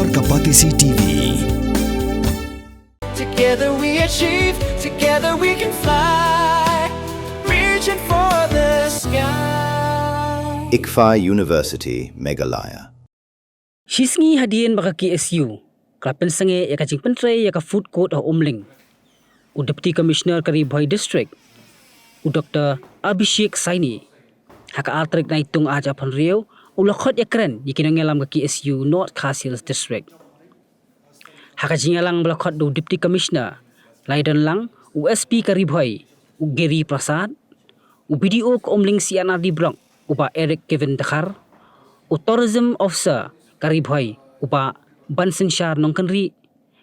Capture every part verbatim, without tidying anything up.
Ka Batesi T V. Together we achieve, together we can fly. Reaching for the sky. ICFAI University, Meghalaya. Shisngi hadien ba ka K S U ka la pynsangeh ïa ka jingpyntrei ïa ka food court ha Umling, u Deputy Commissioner ka Ri Bhoi District, u Doctor Abhishek Saini, ha ka ar tarik Naitung ar hajar arphew hynriew, u la khot ïakren ïa ki nongïalam ka K S U North Khasi Hills District. Ha ka jingïalang ba la khot da u Deputy Commissioner, la ïadon lang u S P ka Ri Bhoi, u Giri Prasad, u B D O ka Umling C and R D Block, u Bah Eric Kevin Dkhar, u Tourism Officer ka Ri Bhoi, u Bah Bansynshar Nongkynrih,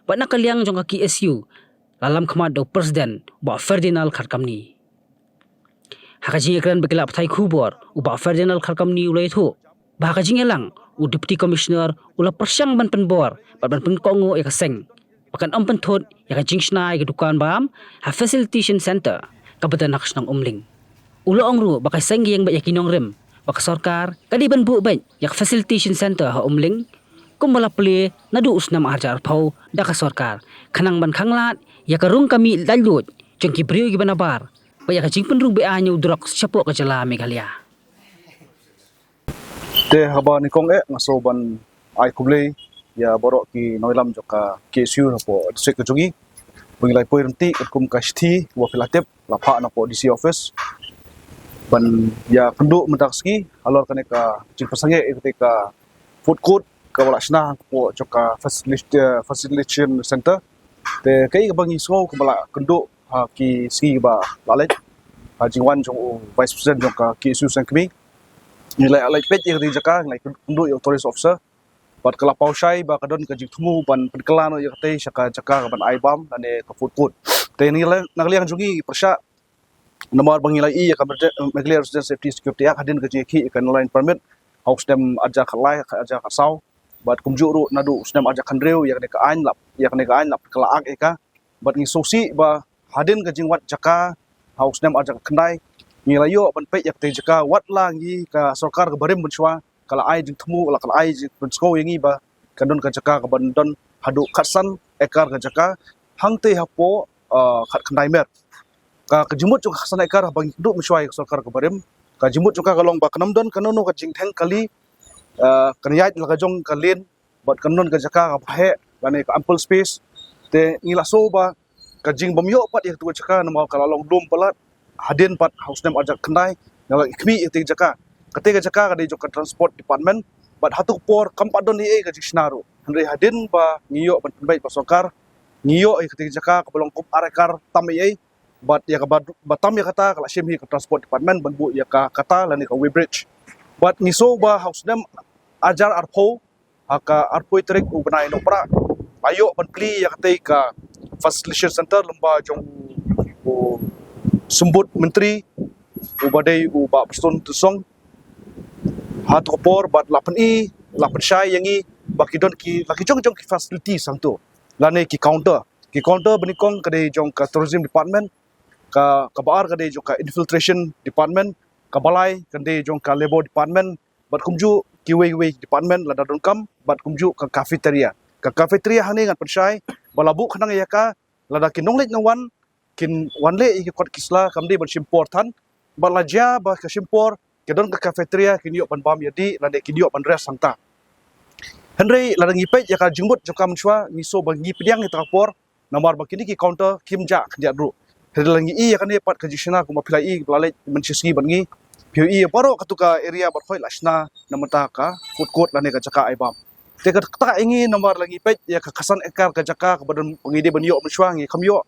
bad na ka liang jong ka K S U, la lam khmat da u President, u Bah Ferdinand Kharkamni. Ha ka jingïakren bad ki lad pathai khubor, u Bah Ferdinand Kharkamni u la ïathuh ba ha ka jingïalang, u Deputy Commissioner u la pyrshang ban pynbor bad ban pynkohnguh ïa ka seng ba kan ym pynthut ïa ka jingshna ïa ka dukan bam ha Facilitation Centre kaba don ha ka shnong Umling. U la ong ruh ba ka seng ka ïeng beit ïa ki nongrim, ba ka sorkar ka dei ban buh beit ïa ka Facilitation Centre ha Umling kumba la plie naduh u snem ar hajar arphew da ka sorkar, khnang ban khanglad ïa ka rung ka mih laitluid jong ki briew kiba nabar bad ïa ka jingpynrung be-aiñ u drok shapoh ka jylla Meghalaya. Te haba nyngkong eh nga sngewbha ban ai khublei ïa baroh ki nongïalam jong ka K S U hapoh district ka jong ngi. Ba ngi la ïa poi ryntih katkum ka shithi kaba phi la tip, la phah na hapoh D C office ban ïa kynduh mynta ka sngi halor kane ka jingpynsangeh ïa kata ka food court kaba la shna hapoh jong ka facilita-, facilitation center. Te kaei kaba ngi sngew kaba la kynduh ha ki sngi ba la leit, ha jingwan jong u Vice President jong ka K S U Seng Kmie. Ngi la leit peit ïa kata ka jaka, ngi la kynduh ïa u Tourist Officer. Bad ka la paw shai ba ka don ka jingthmu ban pynkylla noh ïa kata sha ka jaka kaban ai bam lane ka food court. Te ngi la, na ka liang jong ngi pyrshah, namar ba ngi la ïohi ïa ka Meghalaya Resident Safety Security Act hadien ka jingïakhih ïa ka Inner Line Permit ha u snem ar hajar khatlai, ar hajar khatsaw. Bad kumjuh ruh naduh u snem ar hajar khathynriew ïa kane ka aiñ la, ïa kane ka aiñ la pynkylla ïa ka. Bad ngi sngewsih ba hadien ka jingwad jaka ha u snem ar hajar khatkhyndai, ngi la ïoh ban peit ïa kata ka jaka, wat la ngi ka sorkar kaba rim mynshuwa ka la ai jingthmu, la ka la ai jingpynsngew ïa ngi ba ka don ka jaka kaban don haduh khatsan ekar ka jaka, hangtei hapoh, uh, khatkhyndai mer. Ka, ka jingmut jong ka khatsan ekar haba ngi kynduh mynshuwa ïa ka sorkar kaba rim, ka jingmut jong ka ka long ba kan ym don kano kano ka jingdheng kali, uh, kan ïaid la ka jong ka lane, bad kan don ka jaka kaba heh lane ka ample space. Te ngi la sngew ba ka jingbym ïoh pat ïa kata ka jaka namar ka la long lum palat hadien pat ha u snem ar hajar khatkhyndai, ngi la khmih ïa kata ka jaka. Kata ka jaka ka dei jong ka Transport Department, bad ha katu ka por kam pat don ei ei ka jingshna ruh. Hynrei hadien ba ngi ïoh ban pynbeit bad sorkar, ngi ïoh ïa kata ka jaka kaba long kum ar ekar tam ei ei, bad ïa kaba, ba tam ïa kata ka la shim hi ka Transport Department ban buh ïa ka kata lane ka weighbridge. Bad ngi sngew ba ha u snem ar hajar arphew, ha ka arphew tarik u bnai Nohprah, la ïoh ban plie ïa katei ka facilitation center lyngba jong u Symbud Myntri, uba dei u Bah Prestone Tynsong. Ha katu ka por bad la pyni, la pynshai ïa ngi ba ki don ki, la ki jong jong ki facility sangtu, lane ki counter. Ki counter ba nyngkong ka dei jong ka Tourism Department, ka, kaba ar ka dei jong ka Infiltration Department, kaba lai ka dei jong ka Labour Department, bad kumjuh kiwei kiwei department lada donkam, bad kumjuh ka cafeteria. Ka cafeteria hangne ngan pynshai ba la buh khnang ïa ka lada ki nongleit nongwan kin wan leh ïa ki kot ki sla, kam dei ban shim por than, bad la jia ba ka shim por, ki don ka cafeteria, kin ïoh ban bam ïa dih lane kin ïoh ban rest hangta. Hynrei lada ngi peit ïa ka jingmut jong ka mynshuwa, ngi sngew ba ngi pdiang ïa kata ka por, namar ba kine ki counter kim jah khyndiat ruh. Hynrei lada ngi ïohi ïa kane pat ka jingshna kumba phi la ïohi ba la leit mynshisngi bad ngi, phi ïohi ïa baroh katu ka area baroh la shna na bynta ka food court lane ka jaka ai bam. Te kata ïa ngi namar lada ngi peit ïa ka khatsan ekar ka jaka kaba don ba ngi dei ban ïoh mynshuwa, ngi kham ïoh.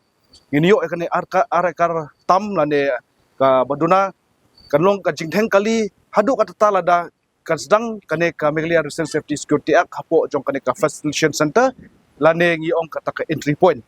Ngin ïoh ïa kane ar ka, ar ekar tam lane kaba duna, kan long ka jingdheng kali haduh katta lada kan sdang kane ka Meghalaya Resident Safety Security Act hapoh jong kane ka facilitation center, lane ngi ong kata ka entry point.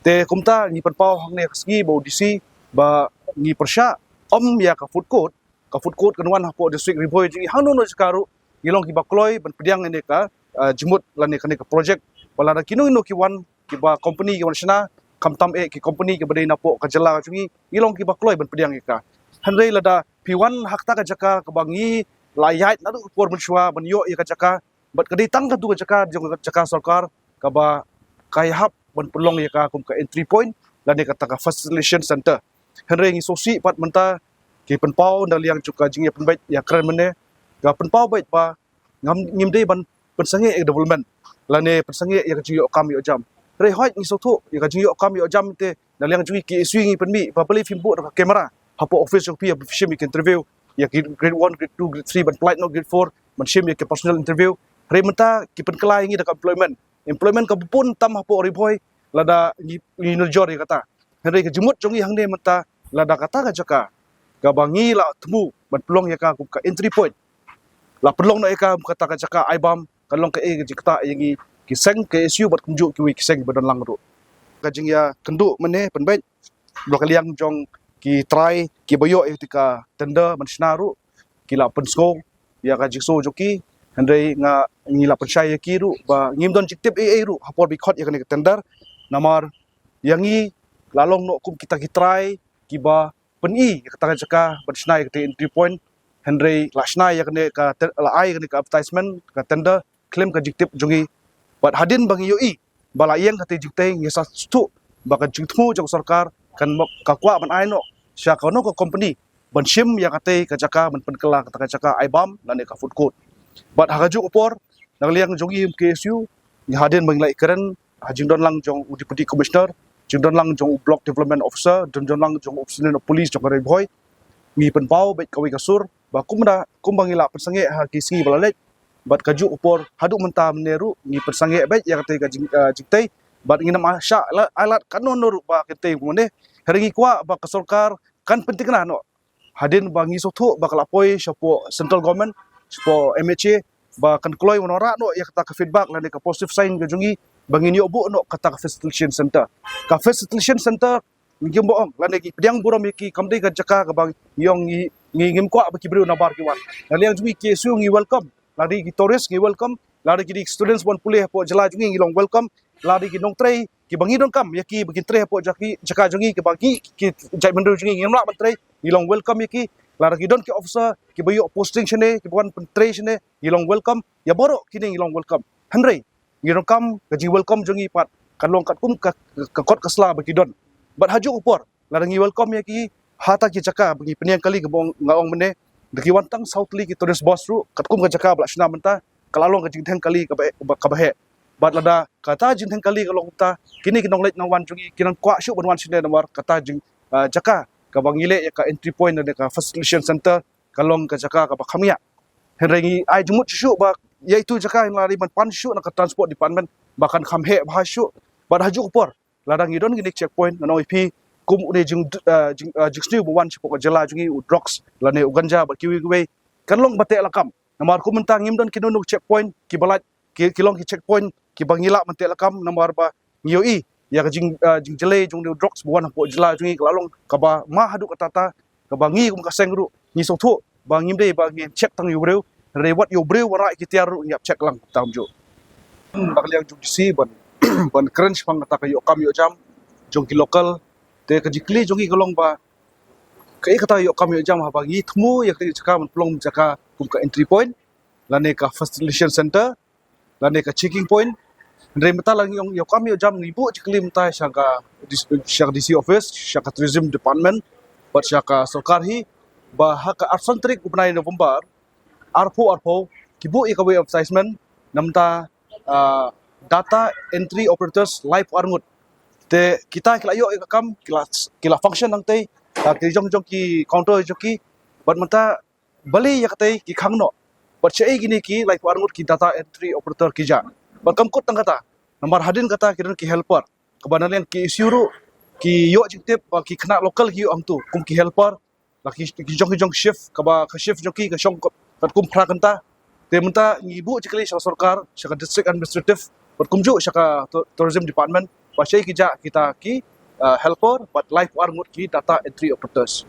Te kumta ngi pynpaw hangne ka sngi ba u D C ba ngi pyrshah ym ïa ka food court, ka food court kan wan hapoh district Ri Bhoi jong ngi, hangno hangno jaka ruh ngi long kiba kloi ban pdiang ïa kane ka, uh, jingmut lane kane ka project. Ba lada kino kino ki wan, kiba company ki wan shna, khamtam eh ki company kiba dei napoh ka jylla ka jong ngi, ngi long kiba kloi ban pdiang ïa ka. Hynrei lada phi wan ha kata ka jaka kaba ngi la ïaid naduh ka por mynshuwa ban ïoh ïa ka jaka, bad ka dei tang katu ka jaka jong ka jaka sorkar kaba ka ïahap ban pynlong ïa ka kum ka entry point lane kata ka facilitation center. Hynrei ngi sngewsih pat mynta ki pynpaw na liang jong ka jingïapynbeit ïakren mynne, ka pynpaw beit ba ngam ngim dei ban pynsangeh ïa ka development lane pynsangeh ïa ka jingïoh kam ïoh jam. Hynrei hooid ngi sngewthuh ïa ka jingïoh kam ïoh jam te na liang jong ngi K S U ngi pynmih ba balei phim buh da ka camera hapoh office jong phi haba phi shim ïa ka interview ïa ki grade one, grade two, grade three ban pynlait noh grade four ban shim ïa ka personal interview. Hynrei mynta ki pynkylla ïa ngi da ka employment. Employment kaba bun tam hapoh Ri Bhoi lada ngi ngi nujor ïa kata. Hynrei ka jingmut jong ngi hangne mynta lada kata ka jaka kaba ngi la thmu ban pynlong ïa ka kum ka entry point, la pynlong noh ïa ka kum kata ka jaka ai bam, kan long kaei ka jingktah ïa ngi ki seng K S U bad kumjuh kiwei ki seng ba don lang ruh. Ka jingïakynduh mynne pynbeit ba ka liang jong ki trai kiba ïoh ïa ka tender ban shna ruh ki la pynsngew ïa ka jingsngew jong ki. Hynrei nga ngi la pynshai ïa ki ruh ba ngim don jingtip ei ei ruh ha por ba khot ïa kane ka tender. Namar ïa ngi la long noh kum kita ki trai kiba pyni ïa kata ka jaka ban shna ïa kata entry point. Hynrei la shna ïa kane ka te- la ai ïa kane ka advertisement ka tender khlem ka jingtip jong ngi. Bad hadien ba ngi ïohi ba la ïeng kata jingtei ngi sa sngewthuh ba ka jingthmu jong ka sorkar kan mo- ka kwah ban ai noh sha kano ka company ban shim ïa kata ka jaka ban pynkylla kata ka jaka ai bam lane ka food court. Bad ha kajuh ka por na ka liang jong ngi K S U ngi hadien ba ngi la ïakren ha jingdon lang jong u Deputy Commissioner, jingdon lang jong u Block Development Officer, jingdon lang jong u Superintendent of Police jong ka Ri Bhoi, ngi pynpaw beit kawei ka sur ba kumba kumba ngi la pynsangeh ha ki sngi ba la leit bad kajuh ka por haduh mynta mynne ruh ngi pynsangeh beit ïa kata ka jing- eh, jingtei bad ngin ym shah la- ai lad kano kano ruh ba kynthei mynne. Hynrei ngi kwah ba ka sorkar kan pynthikna noh hadien ba ngi sngewthuh ba ka la poi shapoh central government, shapoh M H A ba kan kloi wanrah noh ïa kata ka feedback lane ka positive sign ka jong ngi ba ngin ïoh buh noh kata ka facilitation center. Ka facilitation center ngi ba ong lane ki pdiang burom ïa ki kam dei ka jaka kaba ngi ong ngi ngi ngim kwah ba ki briew nabar ki wan. Na liang jong ngi K S U ngi welcome, lada ki tourist ngi welcome, lada ki dei students ban pule hapoh jylla jong ngi ngi long welcome, lada ki nongtrei kiba ngi donkam ïa ki ba kin trei hapoh jaka jong ngi kiba ngi ki jaitbynriew jong ngi ngim lah ban trei ngi long welcome ïa ki. Lada ki don ki officer kiba ïoh posting shane kiba wan pyntrei shane ngi long welcome ïa baroh kine ngi long welcome. Hynrei ngi donkam ka jing welcome jong ngi pat kan long katkum ka ka kot ka sla ba ki don. Bad hajuh ka por lada ngi welcome ïa ki hata ki jaka ba ngi pynïeng kali kaba nga ong mynne da ki wan tang saw tylli ki tourist bus ruh katkum ka jaka ba la shna mynta ka la long ka jingtheng kali kaba kaba heh. Bad lada kata jingtheng kali ka long mynta kine ki nongleit nongwan jong ngi ki nang kwah shuh ban wan shane namar kata jing ah, jaka kaba ngi leh ïa ka entry point lane ka facilitation center ka long ka jaka kaba kham ngiah. Hynrei ngi ai jingmut shuh shuh ba ïa itu jaka ngi la ri ban pan shuh na ka transport department ba kan kham heh bha shuh. Bad hajuh ka por lada ngi don kine ki checkpoint nga ong ïa phi kum une jing ah, jing ah, jingsniew ba wan shapoh ka jylla jong ngi u drugs lane u ganja bad kiwei kiwei kan long ba teh lakam. Namar kum mynta ngim don kino kino checkpoint kiba lait ki ki long ki checkpoint kiba ngi lah ban teh lakam namar ba ngi ïohi ïa ka jing ah, jingjlei jong une u drugs ba wan hapoh jylla jong ngi ka la long kaba ma haduh katta katta kaba ngi kum ka seng ruh ngi sngewthuh ba ngim dei ba ngi check tang ïa u briew, hynrei wat ïa u briew wanrah ki tiar ruh ngi ïap check lang tang ju. Ba ka liang jong D C ban ban kren shaphang kata ka ïoh kam ïoh jam jong ki local. Te ka jingkylli jong ngi ka long ba kaei kata ïoh kam ïoh jam haba ngi thmu ïa kata ka jaka ban pynlong jaka kum ka entry point lane ka facilitation center lane ka checking point. Hynrei mynta la ngi ïoh kam ïoh jam ngi buh jingkylli mynta sha ka sha ka D C office, sha ka tourism department bad sha ka sorkar hi ba ha ka arphew san tarik u bnai November arphew arphew ki buh ïa kawei advertisement na mynta ah, data entry operators laiphew ar ngut. Te kita ki la ïoh ïa ka kam ki la ki la function hangtei ah, ki jong jong ki counter jong ki bad mynta balei ïa katei ki khang noh bad shaei kine ki laiphew ar ngut ki data entry operator ki jah. Bad kam kut tang kata namar hadien kata ki don ki helper kaba na liang ki issue ruh ki ïoh jingtip ba ki khynnah local ki ïoh hangtu kum ki helper la ki ki jong ki jong shift kaba ka shift jong ki ka shong katkum phra kynta. Te mynta ngi buh jingkylli sha ka sorkar sha ka district administrative bad kumjuh sha ka tou- tourism department ba shaei ki jah kita ki ah, helper bad laiphew ar ngut ki data entry operators.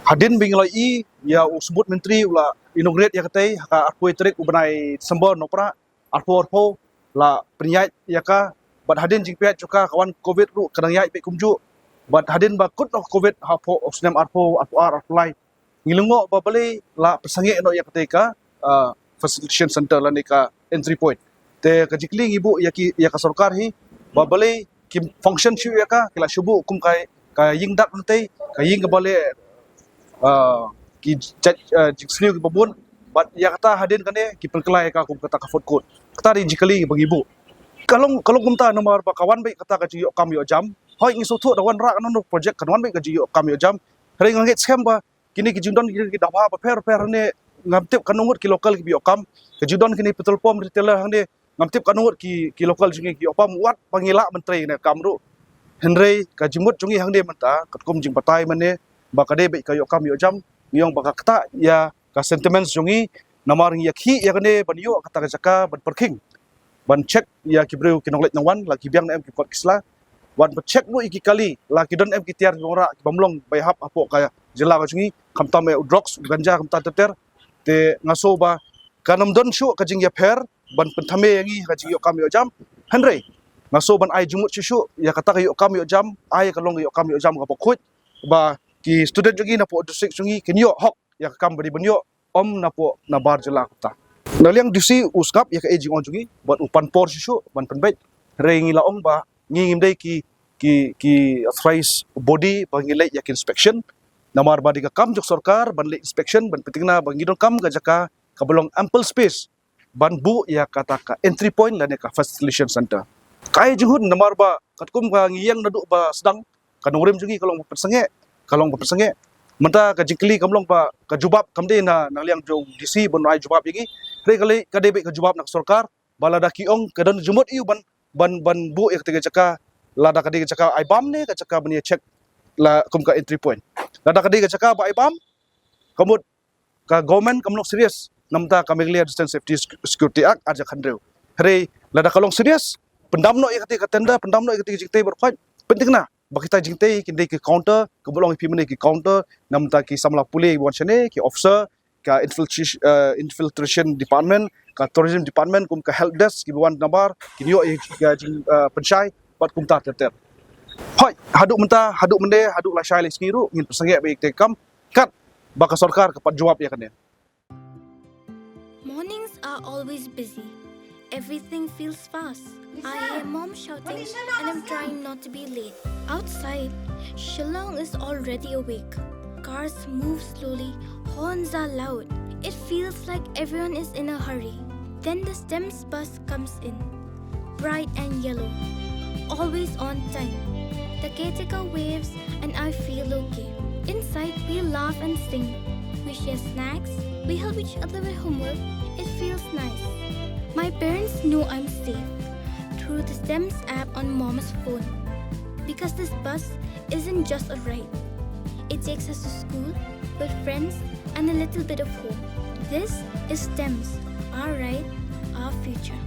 Hadien ba ngi la ïohi ïa u Symbud Myntri u la inaugurate ïa katei ha ka arphew tarik u bnai December nohprah arphew arphew la pynïaid ïa ka bad hadien jingpynïaid jong ka ka wan covid ruh ka dang ïaid beit kumjuh. Bad hadien ba kut noh covid hapoh u snem arphew arphew ar arphew lai ngi lyngngoh ba balei la pynsangeh noh ïa katei ka ah, facilitation center lane ka entry point. Te ka jingkylli ngi buh ïa ki, ïa ka sorkar hi ba balei kim function shuh ïa ka, ki la shu buh kum ka, ka ïing dak hangtei, ka ïing kaba leh, ah, ki jait, ah, jingsniew kiba bun, bad ïa kata hadien kane ki pynkylla ïa ka kum kata ka food court. Kata dei jingkylli ba ngi buh. Ka long, ka long kumta namar ba ka wan beit kata ka jingïohkam ïohjam. Hooid, ngi sngewthuh da wanrah kano kano project kan wan beit ka jingïohkam ïohjam. Hynrei nga ngeit skhem ba kine ki jingdon ki, ki daba bapher bapher ne, ngam tip kano ngut ki local kiba ïohkam. Ka jingdon kine petrol pump retailer hangne, ngam tip kano ngut ki, ki local jong ngi ki ïohpam, wat ba ngi lah ban trei ne kam ruh. Hynrei ka jingmut jong ngi hangne mynta, katkum jingbatai mynne, ba ka dei beit ka ïohkam ïohjam, ngi ong ba ka ktah ïa ka sentiments jong ngi, namar ngi ïakhih ïa kane ban ïoh kata ka jaka ban pyrkhing, ban check ïa ki briew ki nongleit nongwan, la ki biang ne em ki kot ki sla, wan ban check ruh ïa ki kali, la ki don em ki tiar ki wanrah ki bym long ba ïahap hapoh ka jylla ka jong ngi, khamtam ïa u drugs, u ganja, khamtam ter ter. Te nga sngew ba kan ym don shuh ka jingïapher ban pynthame ïa ngi ha ka jingïohkam ïohjam. Hynrei nga sngew ban ai jingmut shuh shuh ïa kata ka ïohkam ïohjam, ai ka long ka ïohkam ïohjam kaba khuid, ba ki student jong ngi napoh district jong ngi kin ïoh hok ïa ka kam ba dei ban ïoh, ym napoh nabar jylla kumta. Na liang D C u sngap ïa kaei jingong jong ngi bad u pan por shuh shuh ban pynbeit. Hynrei ngi la ong ba ngi ngim dei ki, ki, ki authorized body ba ngi leit ïa ki inspection. Namar ba dei ka kam jong sorkar ban leit inspection, ban pyntikna ba ngi donkam ka jaka kaba long ample space ban buh ïa kata ka entry point lane ka facilitation center. Kaei jingkhun, namar ba katkum ka ngi ïeng naduh ba sdang, ka nongrim jong ngi ka long ba pynsangeh, ka long ba pynsangeh. Mynta ka jingkylli kam long ba ka jubab kam dei na, na liang jong D C ban ai jubab ïa ngi. Hynrei ka lei, ka dei beit ka jubab na ka sorkar, ba lada ki ong ka don jingmut ïa u ban, ban, ban buh ïa kata ka jaka, lada ka dei ka jaka ai bam ne ka jaka ban ïa check la kum ka entry point. Lada ka dei ka jaka ba ai bam, ka mut ka government kam long serious namar ka Meghalaya Distance Safety Sec-, Security Act ar hajar khathynriew. Hynrei lada ka long serious, pyndam noh ïa kata ka tender, pyndam noh ïa kata ka jingtei baroh khoit, pyntikna ba kita jingtei kin dei ki counter, kaba long ïa phi mynne ki counter namar ki samla pule wan shane, ki officer, ka infiltration, eh, infiltration department, ka tourism department, kum ka help desk kiba wan nabar, kin ïoh ïa ka jing, eh, pynshai bad kumta ter ter. Hooid, haduh mynta, haduh mynne, haduh lashai lashisngi ruh ngin pynsangeh bad ïa kata ka kam, katba ka sorkar ka pat jubab ïa kane. Mornings are always busy. Everything feels fast. I hear mom shouting and I'm trying not to be late. Outside, Shillong is already awake. Cars move slowly, horns are loud. It feels like everyone is in a hurry. Then the STEMS bus comes in. Bright and yellow. Always on time. The caretaker waves and I feel okay. Inside, we laugh and sing. We share snacks. We help each other with homework. It feels nice. My parents know I'm safe through the STEMS app on mom's phone. Because this bus isn't just a ride. It takes us to school, with friends, and a little bit of hope. This is STEMS, our ride, our future.